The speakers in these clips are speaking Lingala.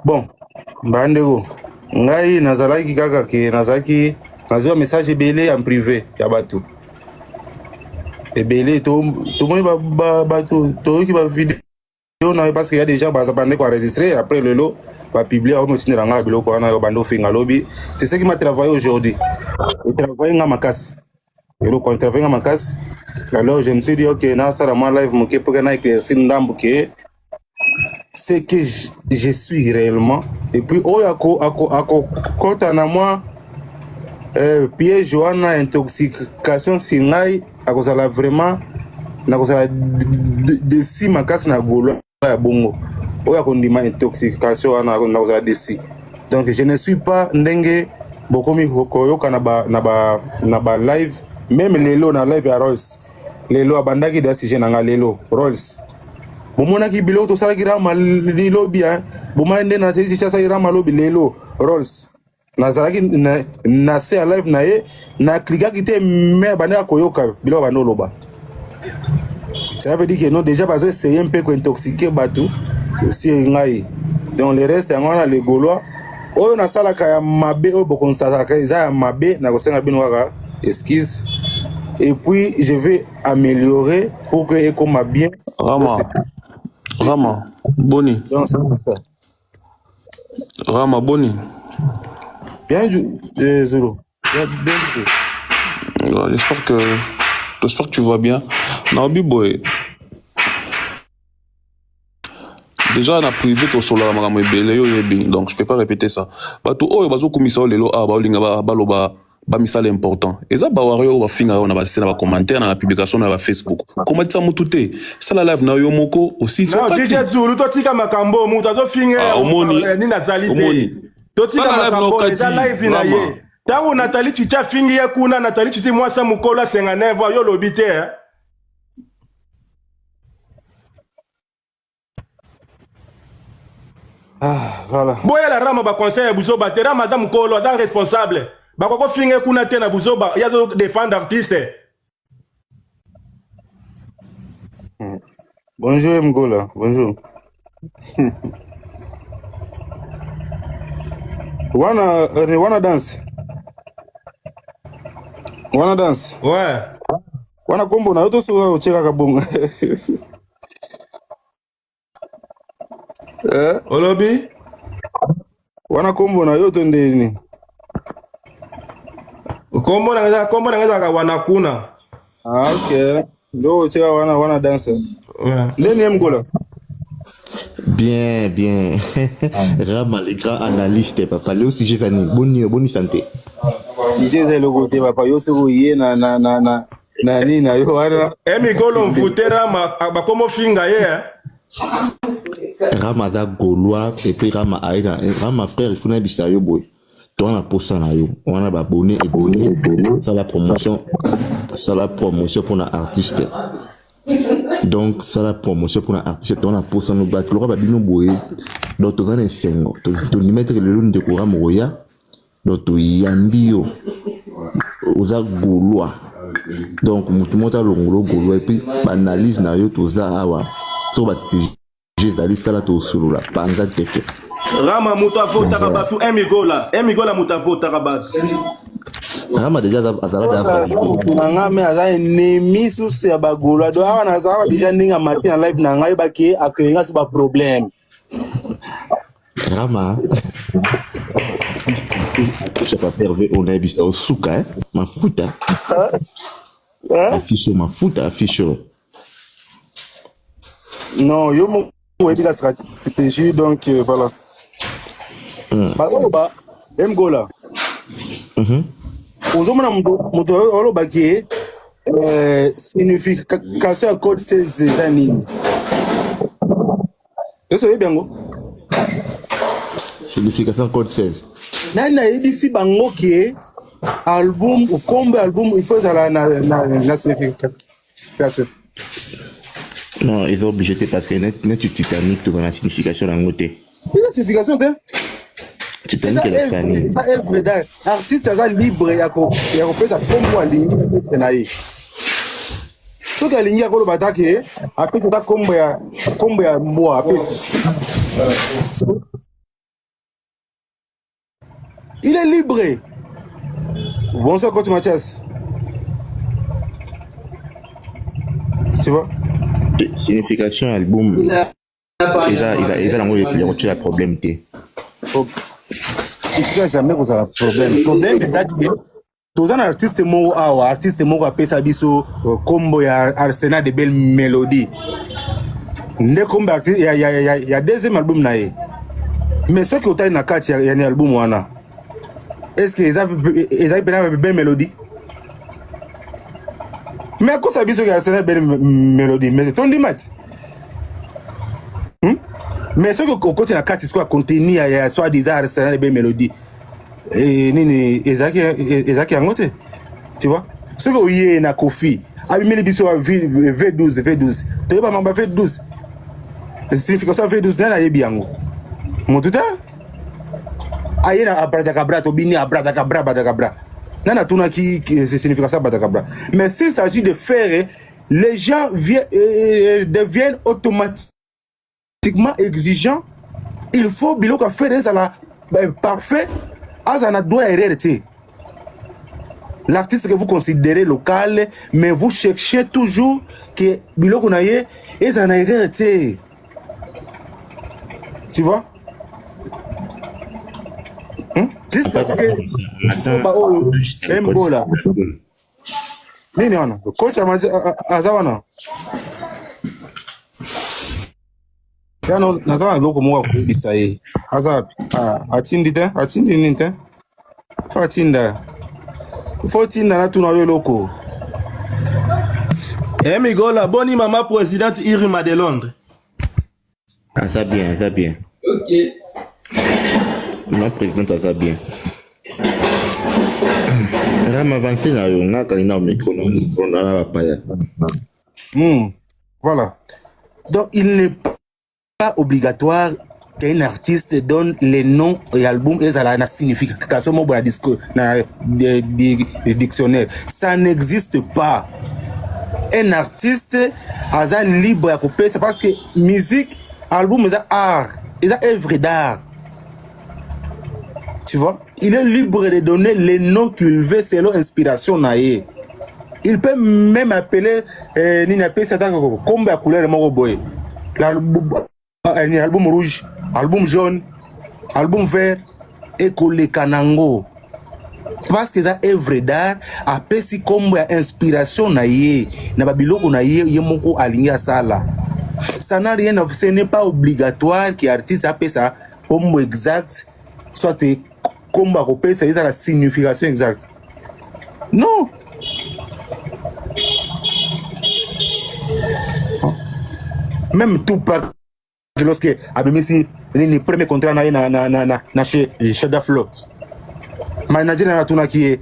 Bon, bandeko, ngai nazalaki kaka ke nazalaki nazwa message ebele en privé ya bato ebele tomoni bato toyoki ba video na parce que y a des gens baza bande ko enregistrer après lelo ba publier oyo motindela ngai biloko wana yo bande ofinga lobi. C'est ce qui m'a travaillé aujourd'hui. Et travaillé nga makasi. Eloko travaillé nga makasi. Alors je me suis dit ok, nasala mwa live moke mpo ke na éclaircir ndambo ke ce que je, je suis réellement et puis oyo ako ako akokota na mwa piège wana intoxication si ngai akozala vraiment nakozala desi makasi na golo ya bongo oyo akondima intoxication wana nakozala desi. Donc je ne suis pas ndenge bokomi koyoka na ba na ba na ba live même lelo na live ya Rolls lelo abandaki da sujet na nga lelo Rolls bomonaki biloko tosalaki rama lilobi hein bomani nde na asali rama lobi lelo Rolls nazalaki na, na se ya live na ye na klikaki te mais bandaki koyoka biloko bandi oloba. Ça veut dire que non déjà bazo essayer mpe kointoxiquer bato aussi ngai. Donc le reste yango wana les Gaulois oyo nasalaka ya mabe oyo bokonstataka eza ya mabe nakosenga bino kaka excuse et puis je vais améliorer pour que ekoma bien. Rama, Rama, boni. Donc c'est ça. Rama, boni. Bien, Zulu. Bien, bien. Ouais, j'espère que tu vas bien. Naobi boy. Déjà na privé tosololaka makambo ebele yo oyebi, donc je peux pas répéter ça. Bato oyo bazokumisa oyo lelo awa baolinga baloba bamisala important eza bawari oyo bafinga yo na base na bacommentaire na bapublication na bafacebook. Komatisa motu te, sala live na yo moko aussi. Non, DJ Zulu, totika makambo moto azofinga. Ah, omoni, nini azali te. Omoni. Totika Sala live na makambo okati, eza live na Rama. ye. Ntango Nathalie Chichi afingi ye kuna, Nathalie Chichi mwasi ya mokolo asenga 9 yo olobi te, eh? Ah, voilà. Boyela Rama baconseil ya buzoba te. Rama aza mokolo, aza responsable, bakoki kofinga ye kuna te na buzoba, ye azodefendre artiste. Bonjour Mgola, bonjour. Wana wana danse. Wana danse. Ouais. Wana kombo na yo to soka otiekaka bongo. Eh, olobi wana kombo na yo to ndeni. Kombo na ngai ezalaka wana kuna. Ah, ok. Ndo otieka wana wana danse. Ouais. Ndeni Mgola. Bien, bien. Rama, le grand analyste, papa. Léo, si j'ai venu. Bonne, bonne santé. DJ eza eloko te papa yo soki oye na na na na na nini na yo wana. Emigolo mvute Rama bakomofinga ye, eh? Rama aza gaulois et puis Rama aïda. Rama frère, il faut na bisa yo boy. Toi na posa na yo. On a abonné et bonné. Ça la promotion. Ça la promotion pour na artiste. Donc ça la promotion pour na artiste. Toi na posa no bat. Lora babino boy. Donc toza na esengo. To mettre le long de Rama roya. Donc to yambi yo. Oza gaulois. Donc mutu moko alongolo gaulois et puis ba analyse na yo toza awa. So ba sujet ezali sala tosolola panza teke. Rama moto avotaka bato, Emigola, Emigola moto avotaka bato. Rama déjà azala da validé. Motu na nga me aza ennemi susu ya bagaulois. Donc awa naza awa déjà ndenge amati na live na ngai bake acréer nga so baproblème. Rama affiche papa Hervé on a bisa osuka, hein? Mafuta. Hein? Affiche mafuta affiche. Non, yo moko oyebi ka stratégie donc voilà. Bazoloba Mgola. Ozomona moto olobaki ye signification ya code 16 eza nini? Ese oyebi yango? Signification code 16. Nani ayebisi bango ke album kombo ya album il faut ezala na signification? Non, ils ont obligé te parce que net Titanic toza na signification nango te. Eza signification te. Titanic elakisa nini? Eza œuvre d'art. Artiste aza libre ya kopesa kombo alingi na ye. Soki alingi akoloba ta ke apesi ata kombo ya mbwa apesi. Il est libre. Bonsoir coach Mathias. Tu vois? Signification album eza eza eza nango ya kotiela problème te. Esika jamais kozala problème. Problème eza que toza na artiste moko awa, artiste moko apesa biso kombo ya Arsenal de belle mélodie. Nde kombo ya, ya, ya, ya deuxième album na ye. Mais soki otali na kati ya, ya album wana, est-ce que eza ezali pena belle mélodie? Mais akosa biso ke Arsenal belle mélodie, mais tondima ti. Mais soki okoti na kati sikoyo ya contenu ya, ya soi disant Arsenal belle mélodie, e, nini ezalaki ezalaki yango te, tu vois? Soki oye na Kofi abimeli biso V12, V12 toyeba mamba V12, signification ya V12 nani ayebi yango? Motu te. Aye na abracadabra, tobini abracadabra, abracadabra, nani atunaki signification ya abracadabra? Mais s'il s'agit de faire, les gens deviennent automatiquement exigeants. Il faut biloko ya faire ezala parfait, azala na droit ya erreur te. L'artiste que vous considérez local, mais vous cherchez toujours que biloko na ye ezala na erreur te, tu vois? Juste parce que ba oyo embola nini wana, coach aza wana yana, naza na biloko moko ya koyebisa ye. Aza wapi? Atindi te, atindi nini te? Fo atinda, fo tinda, natuna yo eloko. Emigola, boni mama présidente Irima de Londres? Aza bien, aza bien. Ok. Ma présidente aza bien. Ram, avance na yo, nga kangi na micro na na bapaya. Voilà. Donc il n'est pas obligatoire qu'un artiste donne les noms et album ezala na signification moko ya disco na dictionnaire. Ça n'existe pas. Un artiste aza libre ya kopesa parce que musique, album eza art, eza œuvre d'art. Tu vois? Il est libre de donner les noms qu'il veut selon inspiration na ye. Il peut même appeler nini, apesi ata kombo ya couleur moko boye. Album rouge, album jaune, album vert, ekoleka nango parce que eza œuvre d'art. Apesi kombo ya inspiration na ye na babiloko na ye, ye moko alingi asala. Ça n'a rien à, ce n'est pas obligatoire que artiste apesa kombo exact, soit kombo akopesa eza la signification exacte. Non, même Tupac, lorsque abimisi nini, premier contrat na ye na chez Shada Flow, manager na ye atunaki ye: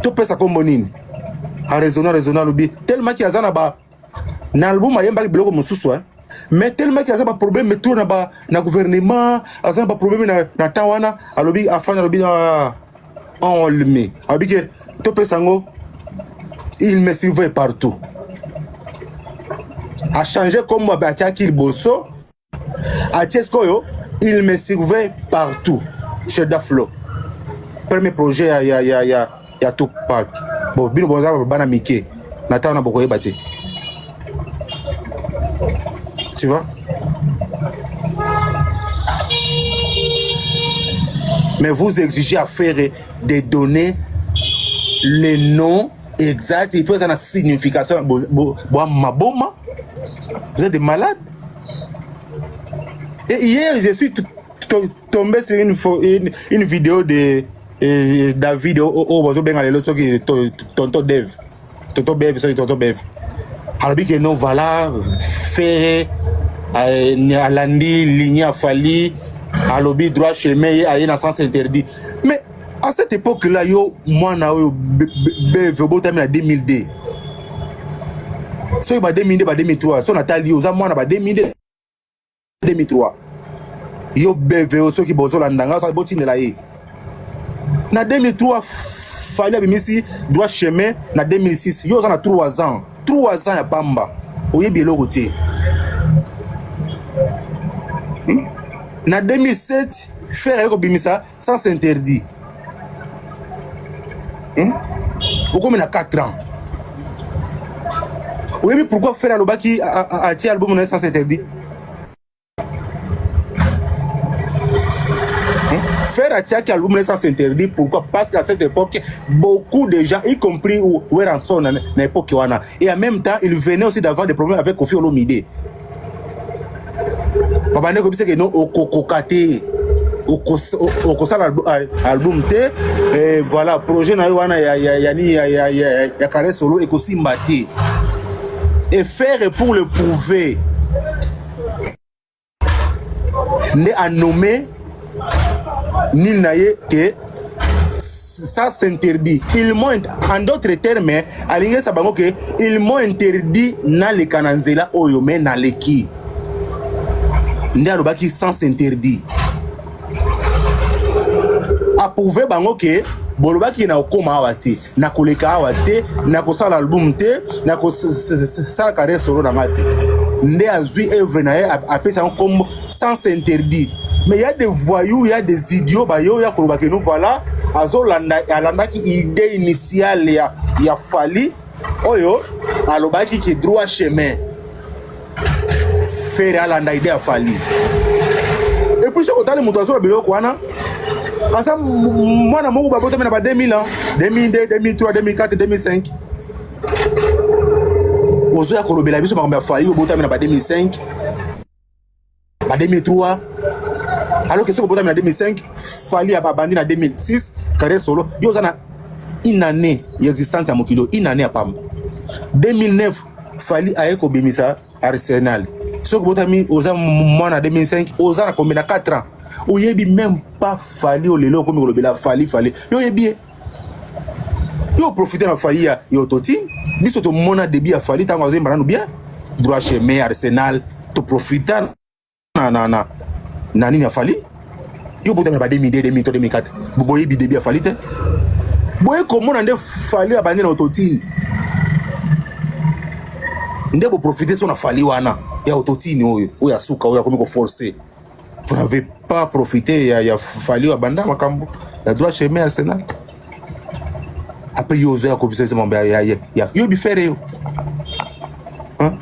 topesa kombo nini? Araisonner, raisonner, alobi tellement ki aza na ba na album ayembaki biloko mosusu, hein. Mais tellement ki aza baproblème trop na ba na gouvernement, aza na baproblème na temps wana, alobi afani, alobi enleme, alobi ke topesa yango "Il me surveille partout". Achanger kombo atiaki liboso, atie sikoyo "Il me surveille partout", Sheda Flow, premier projet ya Tupac. Bon, bino boza bana mike na ntango na bokoyeba te, tu vois? Mais vous exigez à faire des donner les noms exacts, il faut ça na signification. Bo maboma, vous êtes des malades. Et hier, je suis tombé sur une vidéo de David oyo bazobenga lelo soki tonton Dev, tonton Bev, soki tonton Bev alobi ke non, voilà, Ferre alandi ligne ya Fally, alobi droit chemin, ye aye na sens interdit. Mais à cette époque là, yo mwana oyo Bev, obotami na 2002, soki ba 2002, ba 2003, so natali yo, oza mwana ba 2002, 2003. Yo Beve oyo, soki bozolanda nga, botindela ye na 2003. Fally abimisi droit chemin na 2006, yo oza na 3 ans, 3 ans ya pamba, oyebi eloko te. Na 2007, Ferre aye kobimisa sens interdit. Okomi na 4 ans. Oyebi pourquoi Ferre alobaki atie album na ye sans interdit? Ferre atiaki album na ye sans interdit, pourquoi? Parce qu'à cette époque, beaucoup de gens, y compris Werrason na époque wana, et en même temps, il venait aussi d'avoir des problèmes avec Koffi Olomide. Babandaki koyebisa ke no okokoka te, okosala album te, eh, voilà, projet na yo wana ya, ya, ya, ya, ya, ya, ya carré solo ekosimba te. Et Ferre, pour le prouver, nde anommé nini na ye ke ça s'interdit. Ils m'ont, en d'autres termes, alingi esa bango ke ils m'ont interdit naleka na nzela oyo, me naleki. Nde alobaki sens interdit, aprouve bango ke bolobaki na kokóma awa te, na koleka awa te, na kosala album te, na kosala carrière solo na nga te. Nde azwi œuvre na ye, apesa yango kombo sens interdit. Mais y a des voyous, y a des idiots bayo ya koloba ke nous voilà, azolanda, alandaki idée initiale ya Fally oyo alobaki ke droit chemin. Ferre alanda idée ya Fally. Et puis soki otali moto azola biloko wana, aza mwana moko babotami na ba 2000 ans, 2002, 2003, 2004, 2005. Ozoya kolobela biso makambo ya Fally, obotami na ba 2005, ba 2003, alors que soki obotami na 2005, Fally abandi na 2006 carrière solo. Yo oza na une année ya existence ya mokili, une année ya pamba. 2009 Fally aye kobimisa Arsenal. Soki obotami, oza mwana 2005, oza na combien? Na 4 ans. Oyebi même pas Fally. Oyo lelo okomi kolobela Fally, Fally yo oyebi ye, yo oprofite na Fally ya autotune. Biso tomona début ya Fally ntango azoyemba nanu bien, droit chemin, Arsenal, toprofita na nini ya Fally. Yo botami na ba 2002, 2003, 2004, boyebi début ya Fally te. Boye komona nde Fally abandi na autotune, nde boprofite so na Fally wana ya autotune oyo ya suka, oyo akomi koforce. Vous n'avez pas profité ya Fally oyo abanda makambo ya droit chemin, Arsenal. Après yo ozoya kobisa biso mambo ya yo bi Ferre yo, hein?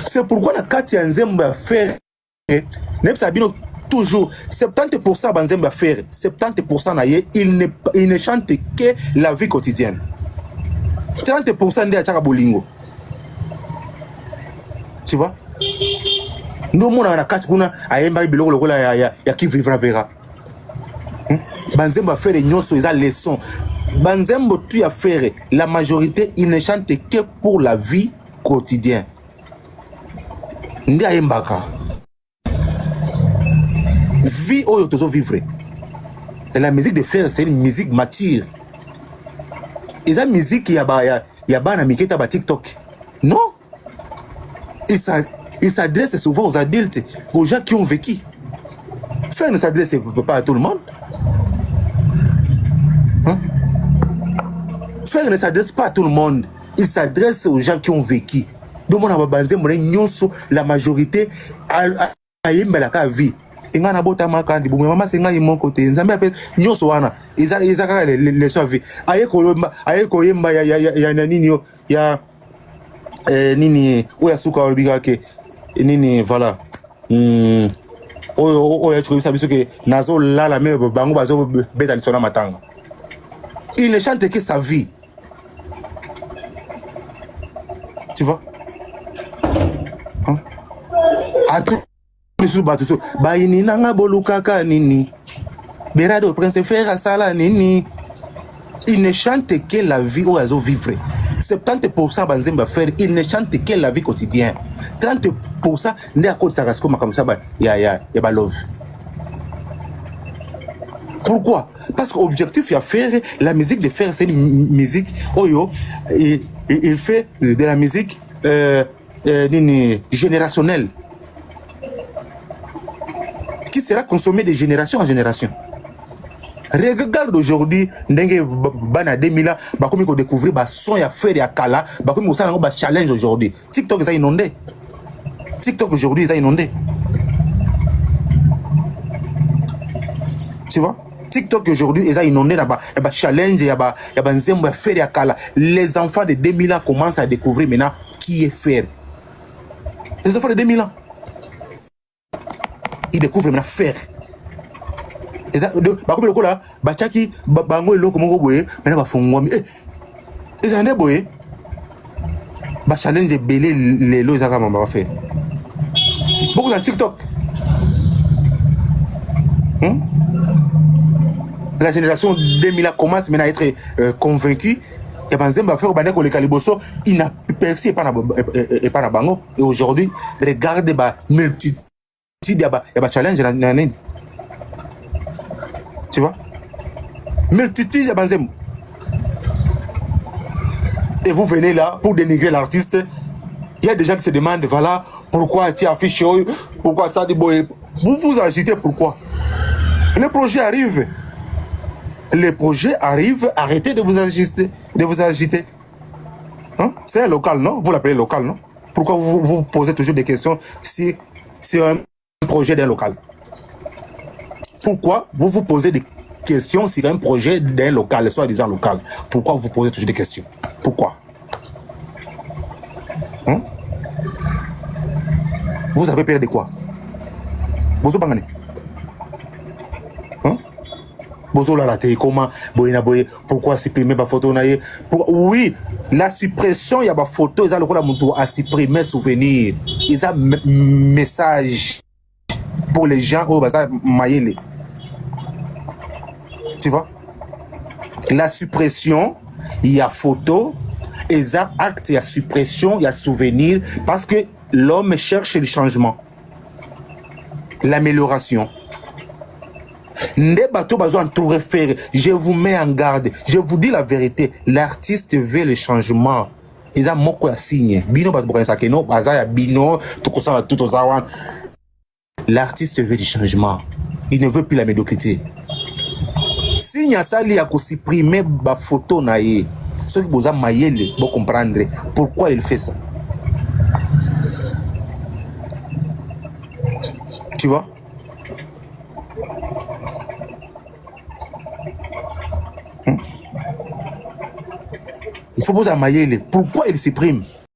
C'est pourquoi na kati ya nzembo ya Ferre, nayebisaka bino toujours, 70% ya banzembo ya Ferre, 70% na ye, il ne chante que la vie quotidienne. 30% nde atiaka bolingo, tu vois. Nde omonaka na kati kuna ayembaki biloko lokola ya qui vivra verra. Banzembo ya Ferre nyonso eza leçon. Banzembo tu ya Ferre, la majorité, il ne chante que pour la vie quotidienne. Nde ayembaka vie oyo tozovivre. Et la musique de Ferre, c'est une musique mature. Eza musique ya bana mike ta ba TikTok, non. Il s'adresse souvent aux adultes, aux gens qui ont vécu. Ferre ne s'adresse pas à tout le monde, hein? Ferre ne s'adresse pas à tout le monde, il s'adresse aux gens qui ont vécu. Donc mona banzembo na nyonso, la majorité ayembelaka vie. Engai nabotamaka libumu ya mama se ngai moko te, Nzambe ape nyonso wana eza kaka leçon ya vie. Aye koyemba, aye koyemba ya nini yo ya nini oyo ya suka olobi kaka ke nini, voilà, oyo ayaki koyebisa biso ke nazolala me bango bazobeta liso na matanga. Il ne chante que sa vie, tu vois, hein? Atu lisusu bato so bayini nanga bolukaka nini, Berado Prince Ferre asala nini. Il ne chante que la vie oyo azovivre. 70% banzembo ya Ferre, il ne chante que la vie quotidienne. 30% nde akotisaka sikoyo makambo sa ya balove. Pourquoi? Parce que objectif ya Ferre, la musique de Ferre, c'est une musique oyo il fait de la musique nini, générationnelle, qui sera consommée de génération en génération. Regarde aujourd'hui ndenge bana 2000 ans bakomi kodécouvrir bason ya Ferre ya kala, bakomi kosala yango bachallenge. Aujourd'hui TikTok eza inondé, TikTok aujourd'hui eza inondé, tu vois. TikTok aujourd'hui eza inondé na ba, ya ba challenge ya ba, ya ba nzembo ya Ferre ya kala. Les enfants de 2000 ans commencent à découvrir maintenant qui est Ferre. Les enfants de 2000 ans, ils découvrent maintenant Ferre. Eza bakomi lokola batiaki bango eloko moko boye, maintenant bafungwami. Eh, eza nde boye ba challenge ebele lelo eza kaka mamba ba Ferre. Beaucoup dans TikTok. La génération 2000 commence maintenant à être convaincue. Ya banzembo affaire bande koleka liboso inaperçu epa na bango. Et aujourd'hui, regarde ba multitude ya ba challenge na nini. Tu vois? Multitude ya banzembo. Et vous venez là pour dénigrer l'artiste. Il y a des gens qui se demandent, voilà, pourquoi tu affiches, pourquoi ça dit boy. Vous vous agitez pourquoi? Le projet arrive. Le projet arrive, arrêtez de vous agiter. De vous agiter. Hein? C'est un local, non? Vous l'appelez local, non? Pourquoi vous vous posez toujours des questions si c'est un projet d'un local? Pourquoi vous vous posez des questions sur un projet d'un local, soi-disant local? Pourquoi vous posez toujours des questions? Pourquoi? Hein? Vous avez peur de quoi? Bozo bangane? Hein? Bozolala te comment boye na boye, pourquoi supprimer bafoto na ye? Oui, la suppression ya bafoto eza lokola moto asupprime souvenir, eza message pour les gens oyo baza mayele. Tu vois, la suppression ya photo eza acte ya suppression ya souvenir, parce que l'homme cherche le changement, l'amélioration. Nde bato bazo entourer Ferre, je vous mets en garde, je vous dis la vérité, l'artiste veut le changement. Eza moko ya signe. Bino bato bokanisaka eno baza ya bino, tokosala tout, toza wana. L'artiste veut du changement, il ne veut plus la médiocrité. Signe asali ya kosupprimer bafoto na ye, soki boza mayele, bocomprendre pourquoi il fait ça. Tu vois? Il faut poser mayele pourquoi il supprime.